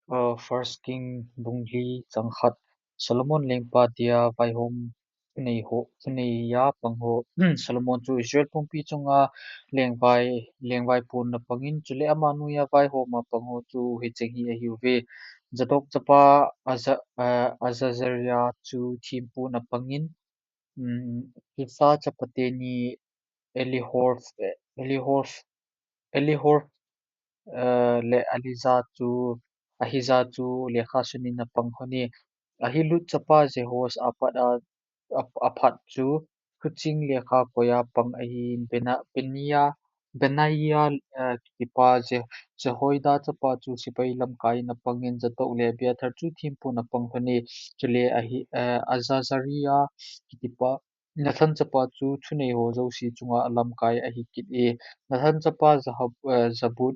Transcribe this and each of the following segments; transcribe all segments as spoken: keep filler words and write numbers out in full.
Uh, First King bung li chang khat. Solomon lengpa dia vaihom nei ho, nei a pang ho. Solomon chu Israel pumpi chunga lengvai, lengvai pun a pangin, chule ama noiya vaihom a pang ho chu hicheng hi ahiuve. Zadok chapa Aza-, uh, Azazaria chu thempu a pangin, um, Kisa chapate ni Elihor, Elihor, Elihor, uh, le Aliza chu, Ahija chu lekha sunin a pang ho ni. Ahilud chapa Jehoshaphat a, a, aphat chu thuching lekha koiya pang ahin Bena-, Benia, Benaia, uh, kitipa Je-, Jehoiada chapa chu sipai lamkai in a pangin Zadok le Abiathar chu thempun a pang ho ni. Chule ahi, uh, Azazaria kitipa Nathan chapa chu thunei ho jouse chunga alamkai ahi kit e. Nathan chapa Zahab-, eh, Zabud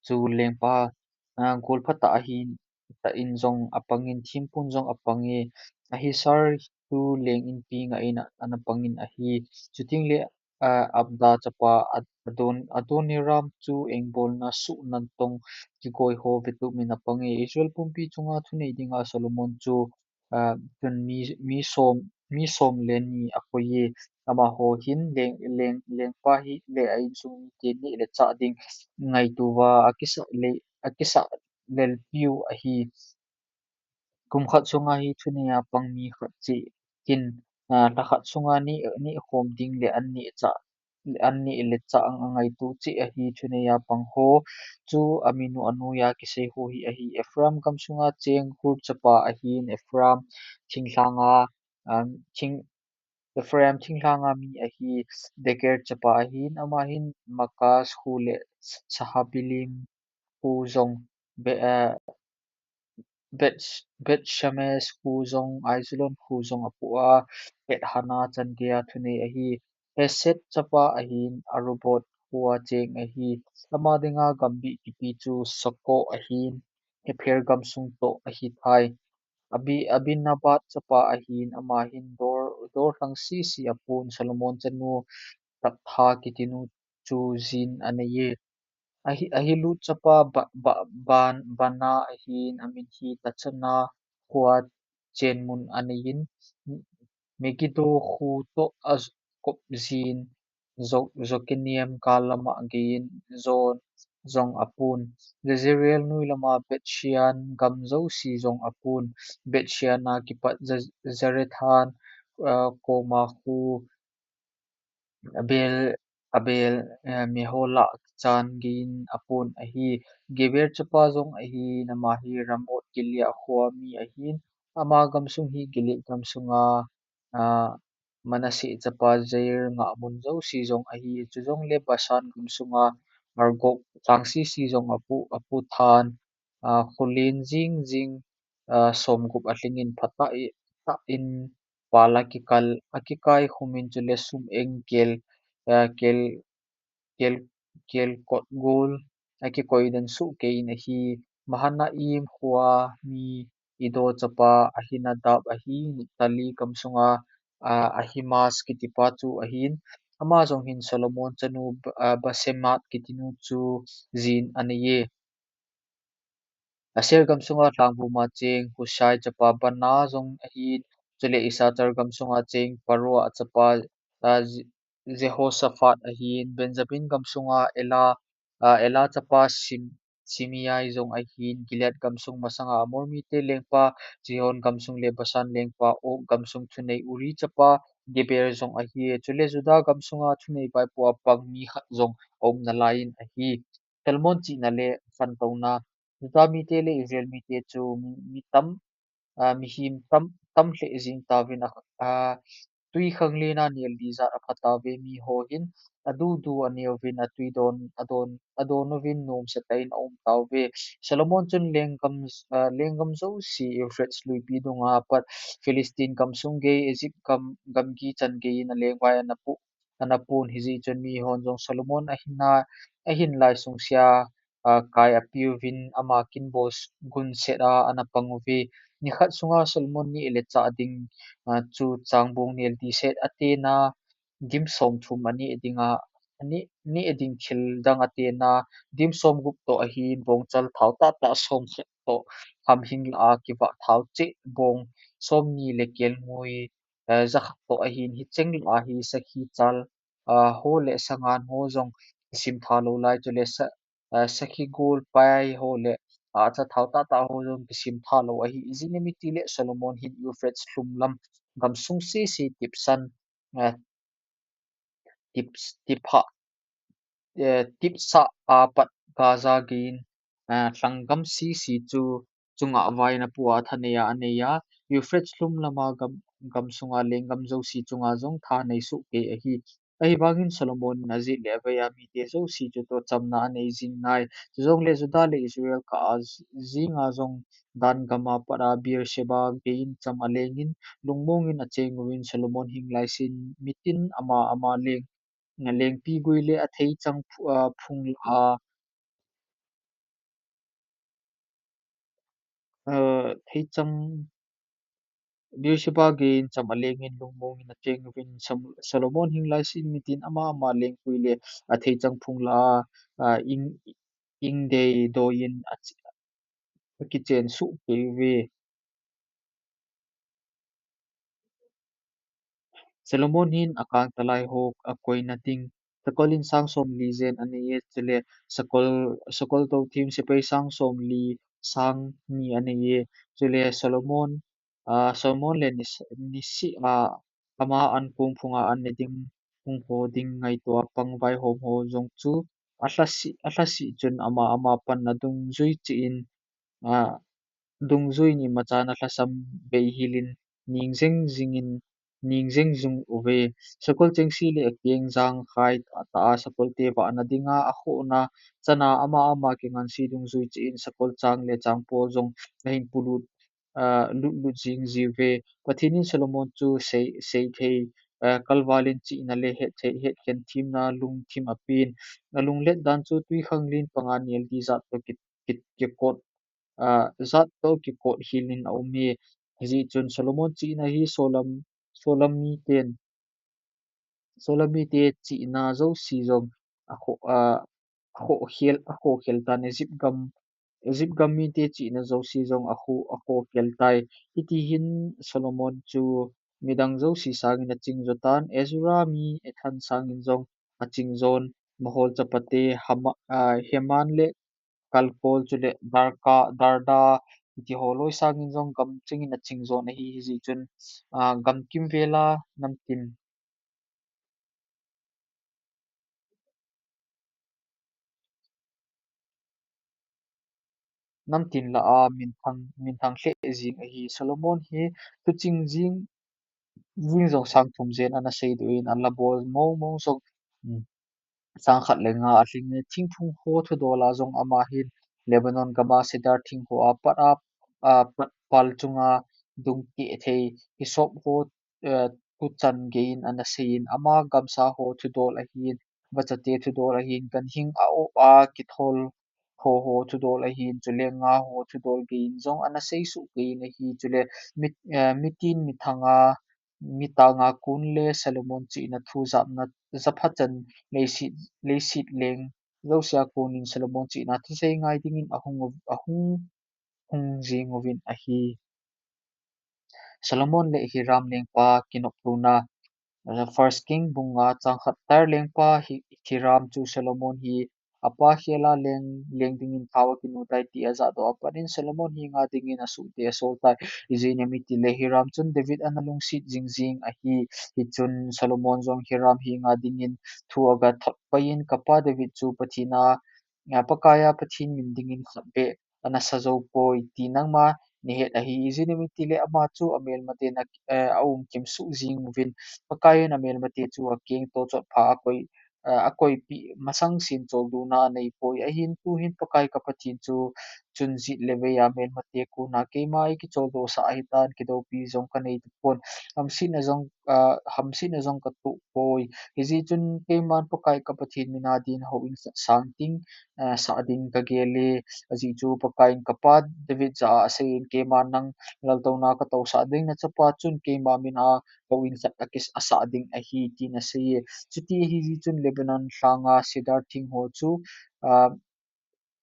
chu lengpa, ah, golpha tah ahin, tah in jong a pangin, thempun jong a pang e. Ahisar chu leng inpi ngah in a, ana pangin ahi. Chuteng le, ah, Abda chapa Ad-, Adon-, Adoniram chu engbolna suh nantong kikoi ho vetup in a pang e. Israel pumpi chunga thunei dinga Solomon chu ah, chun mi, mi som, mi som le ni a koi e. Amaho hin leng, leng, lengpa hi le a insung mite neh le chah ding ngaito uva, akisa le, akisa lelpiu ahi. Kum khat sunga hi thunei a pang mi khat cheh hin, ah, lha khat sunga neh, neh khom ding le an neh chah an neh le chah ang angaito cheh ahi. Thunei a pang ho chu amin u anoiya kisei ho hi ahi. Ephraim gam sunga cheng Hur chapa ahin, Ephraim thinglhanga, um, thing, Ephraim thinglhanga mi ahi. Deker chapa ahin, ama hin Makaz khu le Sahabilim khu jong, Be-, eh, Bet-, Bet-Shemesh khu jong, Aijalon khu jong apoh a, Bet-Hana chan geiya thunei ahi. Hesed chapa ahin, Arubot khua cheng ahi. Ama dinga gambih kipe chu Soko ahin, Hepher gamsung toh ahi thai. Abi-, Abinadab chapa ahin, ama hin Dor, Dor lhang sisi apon, Solomon chanu Taptha kitinu chu jin anei e. Ahi, Ahilud chapa Ba-, Ba-, Ban-, Bana ahin, amin hi Tachana khua chenmun anei in, Megiddo khu toh akop jin, Jo-, Jokneam gal lama geiyin Zoan jong apon. Jezreel noi lama Bethshean gam jouse jong apon. Bethshean a kipat Za-, Zarethan, ah, koma khu Abel, Abel, eh, Mehola kichan geiyin apon ahi. Geber chapa jong ahin, ama hi Ramoth Gilead khua mi ahin. Ama gamsung hi Gilead gamsunga, ah, Manasseh chapa Jair ngahmun jouse jong ahi. Chujongle Bashan gamsunga Argob lhang sisi jong apoh, apoh than, ah, kholin jing jing, ah, somgup alhingin phatah in, tah in pal akikal, akikai khumin chule sum eng kel, ah, kel, kel, kel kot gol akikoi den soh keiyin ahi. Mahanaim khua mi Iddo chapa Ahinadab ahi. Naphtali gamsunga, ah, Ahimaaz kitipa chu ahin. Ama jong hin Solomon chanu, ah, Basemath kitinu chu jin anei e. Asher gamsunga lhangvuma cheng Hushai chapa Bana jong ahin, chule Issachar gamsunga cheng Paroah chapa, ah, Je-, Jehoshaphat ahin, Benjamin gamsunga Ela, ah, Ela chapa Sim-, Simei jong ahin, Gilead gamsung masanga Amor mite lengpa Sihon gamsung le Bashan lengpa Og gamsung thunei Uri chapa Geber jong ahi, chule Judah gamsunga thunei vaipo a pang mi khat jong aum nalaiyin ahi. Solomon chihna le khantouna. Judah mite le Israel mite chu mi, mi tam, ah, mihem tam, tam lheh jing tauvin a, ah, twi khanglen a nel di jat apha tauve. Miho hin adudu aneuvin atwi don, adon, adon uvin nomsa tah in aum tauve. Solomon chun lenggam, ah, lenggam jouse Euphrates luipi dunga pat Philistine gamsung gei, Egypt gam, gamgi chan geiyin alengvai ana pu, ana pon hijeh chun mihon jong Solomon ahin a, ahin lai sungse a, ah, kai apeuvin ama kin bol s-, gunset a ana pang uve. Nikhat sunga Solomon neh le chah ding, ah, chu changbong nel di set a tena gim somthum aneh dinga ni, ni ding thil dang a tena, dim som gup toh ahin, bongchal thao tahtah som khat toh, hamhing lah a kivah thao cheh bong som ni le kelngoi, eh, ja khat toh ahin, hicheng lah a hi sakhi chal, ah, ho le sangan ho jong kisim tha lou lai, chule sa, ah, sakhi gol pai ho le, ah, cha thao tahtah ho jong kisim tha lou ahi. Ijeh inem itile Solomon hin Euphrates lhum lam gamsung sese Tipsan, ah, Tips, Tipha, eh, Tipsha a pat Gaza gei in, eh, lhanggam sese chu chunga vaina pua thanei a anei a, Euphrates lhum lama gam, gamsunga lenggam jouse chunga jong thanei soh kei ahi. Ahivangin Solomon in ajeh le avei a mite jouse chu tohchamna anei jing nai. Chujongle Judah le Israel kah a jinga jong Dan gam a pat a Beersheba gei in cham alengin, lungmong in acheng uvin Solomon hing laisin mitin ama ama leng, lengpi gui le atheichang phu-, ah, phung lah a, ah, theichang Beersheba gei in cham alengin lungmong in acheng uvin Sam-, Solomon hing laisin mitin ama ama lengpui le atheichang phung lah a, ah, ing, ing dei doi in achi-, akichen soh kei uve. Solomon hin akang talai ho akoina ding, sakol in sang som li jen anei e, chule sakol, sakol toh thim sepai sang som li sang ni anei e, chule Solomon, ah, Solomon le ni, nisih a ama an kong phunga an ne ding, phung ho ding ngaito a pang vaihom ho jong chu alhasih, alhasih chun ama ama pan adungjui cheh in, ah, dungjui in imacha in alhasam bei hel in ning jeng jing in, ning jeng jing uve. Sakol chengse le akeng jang khai tah tah a sakol te vahna dinga akhohna chana ama ama kinganse dungjui cheh in sakol chang le changpol jong ahin polut, ah, lut lut jing jiuve. Pathen in Solomon chu sei, seithei, ah, kalval in chihna le hetthei, hetkhen themna lungthim apen. Alunglet dan chu twikhanglen panga nel di jat toh ki, ki, kikot, ah, jat toh kikot hel in aum e. Hijeh chun Solomon chihna hi solam, solam miten, solam mite chihna jouse jong akhoh, ah, akhoh khel, akhoh khel tan, Egypt gam, Egypt gam mite chihna jouse jong akhoh, akhoh khel tai. Hiti hin Solomon chu midang jouse sangin aching jo tan, Ezra mi Ethan sangin jong aching jon, Mahol chapate Hama-, ah, Heman le Kalkol chule Darka, Darda, hiti ho loi sangin jong gam chingin aching jon ahi, hijeh chun, ah, gam kimvel a namtin, namtin lah a minthang, minthang lheh jing ahi. Solomon hi tuching jing, jing jong sang thum jen ana seidoh in, ala bol mong mong jong, um, sang khat le nga alhing e. Thingphung ho thudol a jong ama hin Lebanon gam a cedar thing ho a pat a, a, pat pal chunga dung keh thei hisop ho, eh, tuchan gei in ana sei in, ama gamsa ho thudol ahin, vachate thudol ahin, ganhing a op a kithol ho, ho thudol ahin, chule nga ho thudol gei in jong ana sei soh kei in ahi, chule mit, eh, mitin mithang a, mitang a kon le Solomon chihna thu japna japhachan leiset, leiset leng jouse a kon in Solomon chihna thusei ngai dingin ahung, ahung, hung jing uvin ahi. Solomon le Hiram lengpa kinoptona, First King bung nga chang khat. Tyre lengpa Hi-, Hiram chu Solomon hi apa khel a leng, leng dingin thao akinu tai ti ajah doh a pat in Solomon henga dingin asuhte asol tai. Ijeh inem itile Hiram chun David ana lungset jing jing ahi. Hichun Solomon jong Hiram henga dingin thu aga thot pai in, Kapa David chu Pathen a, a, Pakai a Pathen min dingin khatvei ana sa jou poi ti nangma nahet ahi. Ijeh inem itile ama chu amelmate in a, eh, aumkim suh jing uvin, Pakai in amelmate chu akeng toh chotpha akoi, eh, akoipeh masang sin choldona anei poi. Ahin tuhin Pakai ka Pathen chu chun jet le vei a melmate kona keima eikicholdo sah ahitan, kidoupi jong kanei tapon. Hamsetna jong, ah, hamsetna jong katoh poi. Hijeh chun keiman Pakai ka Pathen min a din houin khat sang ding, eh, sah ding kagel e, ajeh chu Pakaiyin kapa David jah a aseiyin, keima nang laltouna katousah ding, nachapa chun keima min a houin khat akis-, asah ding ahi, tin asei e. Chuti ahi jeh chun Lebanon lhanga cedar thing ho chu, ah,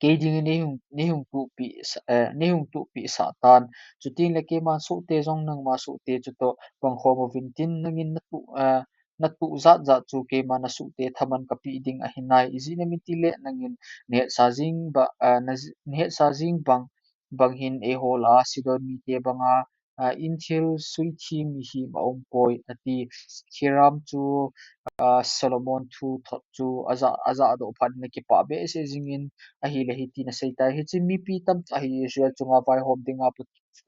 kei dingin neihung, neihung tuhpeh sa-, eh, neihung tuhpeh sah tan. Chuteng le keiman sohte jong nangma sohte chutoh pangkhom uvin tin, nangin natu-, eh, natuh jat jat chu keima nasuhte thaman kapeh ding ahi nai. Ijeh inem itile nangin nahetsa jing ba, eh, na-, nahetsa jing bang, bang hin eiho lah a Sidon mite banga, ah, inthil suithem mihem aumpoi, ati. Hiram chu, ah, Solomon thu thot chu aja, ajahdoh phat in akipah behseh jingin, ahile hitin aseitai. Hiche mipi tamtah hi Israel chunga vaihom dinga,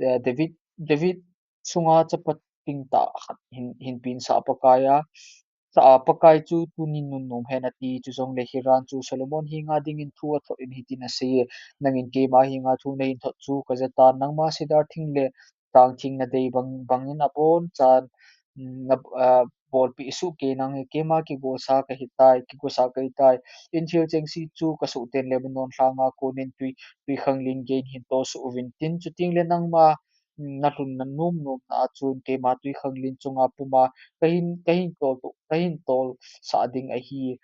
eh, David, David sunga chapa ding tah khat hin, hinpeh sah Pakai a, sah a Pakai chu tunin nunnom hen, ati. Chujongle Hiram chu Solomon henga dingin thu athot in hitin asei e, nangin keima henga thu nahin thot chu kajatan, nangma cedar thing le chang thing nadei bang, bangin abonchan, mm, na, ah, bolpeh soh kei nange, keima kigolsa kahitai, kigolsa kahitai. Inthil chengse chu kasohten Lebanon lhanga konin twi, twikhanglen geiyin hin tosuh uvin tin, chuteng le nangma, mm, nalhunna nom nom na a chun keima twikhanglen chunga puma kahin, kahin tol to, kahin tolsah ding ahi.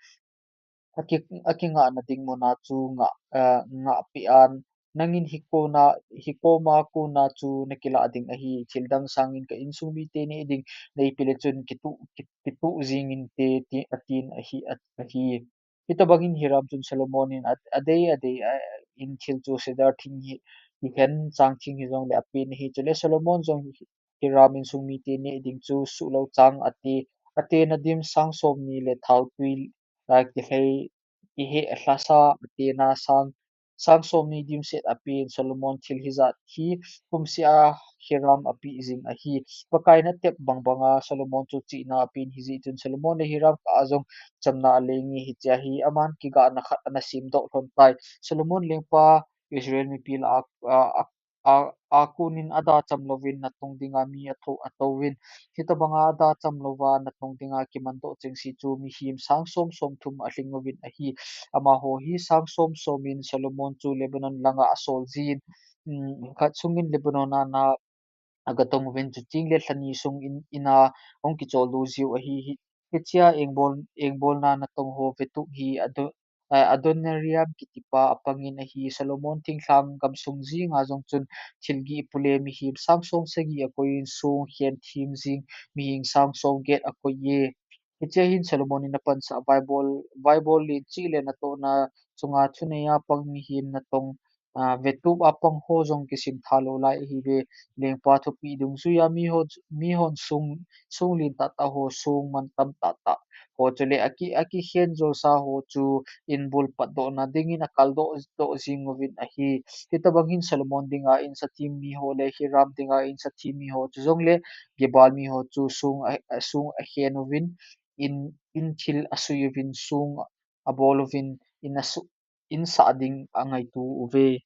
Aki, akingahna ding muna chu ngah, eh, ngahpeh in, nangin hikoma, hikoma kona chu nakilah ding ahi. Thildang sangin ka insung mite neh ding neipe le chun kituh, ki, kituh jing inte, ti, atin ahi, a, ahi. Hitobangin Hiram chun Solomon in a, adei, adei, a, inthil chu cedar thing hi, hihen chang thing hijongle apen ahi. Chule Solomon jong hi, Hiram insung mite neh ding chu suhlou chang ati, atena dim sang somni le thaotwi, ah, kilhei, iheh lhasa atena sang, sang somni dimset apen. Solomon thil hijat hi kumseh a Hiram apeh jing ahi. Pakaiyin atep bang banga Solomon chu chihna apen, hijeh chun Solomon le Hiram kah a jong chamna alenge. Hichea hi aman kigahna khat ana semdoh lhon tai. Solomon lengpa Israel mipi lah a, a, a, a, akonin ada cham louvin natong dinga mi atho, atouvin. Hitobanga ada cham louva natong dinga kimandoh chengse chu mihem sang som, som thum alhing uvin ahi. Amaho hi sang som somin Solomon chu Lebanon langa asol jin, mm, khat sungin Lebanon a na agatong uvin, chuteng le lhani sung in, ina hung kicholdo jiu ahi. Hi, hichea engbol, engbolna natong ho vetup hi Ado-, eh, Adoniram kitipa apangin ahi. Solomon thinglhang gamsung jenga jong chun thil gih pule mihem sang som sagi akoiyin, song khen them jing mihem sang som get akoiye. Hichea hin Solomon in apansah vaibol, vaibol len cheh le natohna chunga thunei a pang mihem natong, ah, vetup a pang ho jong kisim tha lou lai ahiuve. Lengpa thupeh dungjuiya miho, mihon song, song len tahtah ho, song mantam tahtah ho, chule aki, akikhen jolsa ho chu inbul patdohna dingin akaldoh, doh jing uvin ahi. Hitobang hin Solomon dinga insathem miho le Hiram dinga insathem miho, chujongle Gebal miho chu song a, song akhen uvin, in, inthil asui uvin, song abol uvin, in asu-, insah ding angaito uve.